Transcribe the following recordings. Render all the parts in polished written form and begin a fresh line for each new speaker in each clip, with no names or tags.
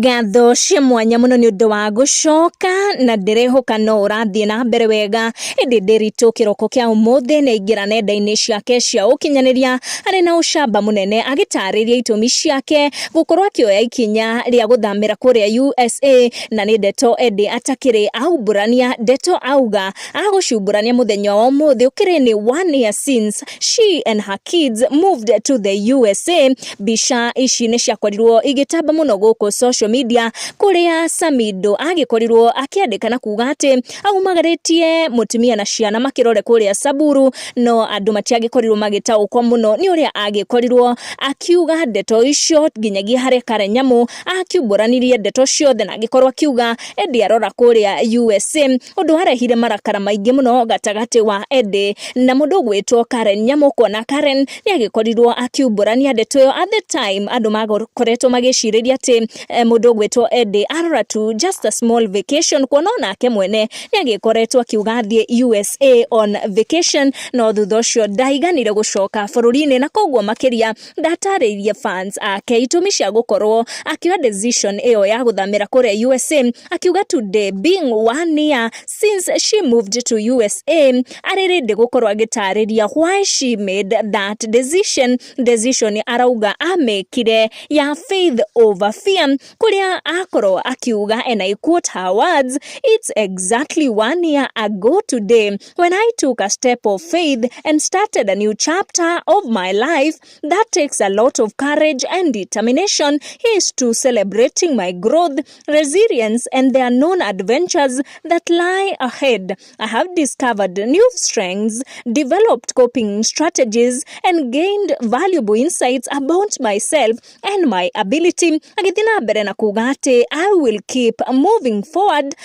Ngatho cia mwanya mũno nĩ ũndũ wa gũcoka na ndĩrehoka no ũrathiĩ na mbere wega. Ĩndĩ Ndĩritũ kĩroko kĩa ũmũthĩ nĩ aingĩra nenda-inĩ ciake cia ũkinyanĩria arĩ na ũcamba mũnene agĩtarĩria itũmi ciake gũkorwo akĩoya ikinya rĩa gũthamĩra kũrĩa USA, na nĩ ndeto Eddie atakĩrĩ aumbũrania, ndeto auga agũciumbũrania mũthenya wa ũmũthĩ ũkĩrĩ nĩ one year since she and her kids moved to the USA. Mbica ici nĩ ciakorirwo igĩtamba mũno gũkũ social media, kũrĩa Samido agĩkorirwo akĩandĩka na kuga atĩ aumagarĩtie mũtumia na ciana makĩrore kũrĩa Samburu, no andũ matiagĩkorirwo magĩtaũkwo mũno nĩ ũrĩa agĩkorirwo akiuga ndeto icio, nginyagia harĩa Karen Nyamu akiumbũranirie ndeto ciothe na agĩkorwo akiuga Eddie arora kũrĩa USA, ũndũ warehire marakara maingĩ mũno gatagatĩ wa Eddie na mũndũ ũgwĩtwo Karen Nyamu, kuona Karen nĩ agĩkorirwo akiumbũrania ndeto ĩyo at the time andũ makoretwo magĩcirĩria atĩ mũndũ ũgwĩtwo Eddie arora tu just a small vacation, kuona onake mwene nĩ agĩkoretwo akiuga athiĩ USA on vacation, no thutha ũcio ndaiganire gũcoka bũrũri-inĩ, na koguo makĩria ndatarĩirie fans ake itũmi cia gũkorwo akĩoya decision ĩyo ya gũthamĩra kũrĩa USA, akiuga today being one year since she moved to USA, arĩ ready gũkorwo agĩtarĩria why she made that decision. Decision arauga amĩkire ya faith over fear, kũrĩa akorwo akiuga, and I quote her words, "It's exactly one year ago today when I took a step of faith and started a new chapter of my life that takes a lot of courage and determination. Here's to celebrating my growth, resilience and the unknown adventures that lie ahead. I have discovered new strengths, developed coping strategies and gained valuable insights about myself and my ability." Agĩthiĩ na mbere na kuga atĩ "I will keep moving forward,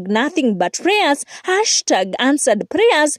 #NothingButPrayers, #AnsweredPrayers,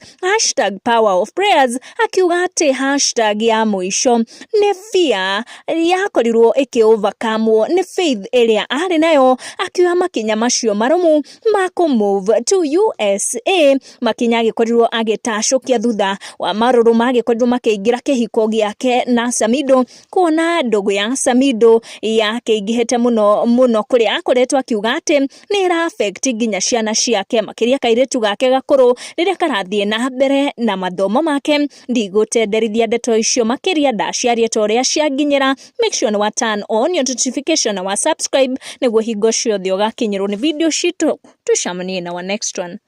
#PowerOfPrayers." Akiuga atĩ hashtag ya mũico nĩ fear yakorirwo ĩkĩ overcome nĩ faith ĩrĩa arĩ nayo, akĩoya makinya macio marũmu ma kũ move to USA, makinya agĩkorirwo agĩtacũkia thutha wa marũrũ magĩkorirwo makĩingĩra kĩhiko gĩake na Samido, kuona ndũgũ ya Samido yakĩingĩhĩte mũno mũno, kũrĩa akoretwo akiuga atĩ nĩ ĩra affect nginya ciana ciake, makĩria kairĩtu gake gakũrũ rĩrĩa karathiĩ na mbere na mathomo make. Ndigũtenderithia ndeto icio makĩria, ndaciaria ta ũrĩa cianginyĩra. Make sure nĩ wa turn on your notification na wa subscribe nĩguo hingo ciothe ũgakinyĩrwo nĩ video citũ. Tucemanie na wa next one.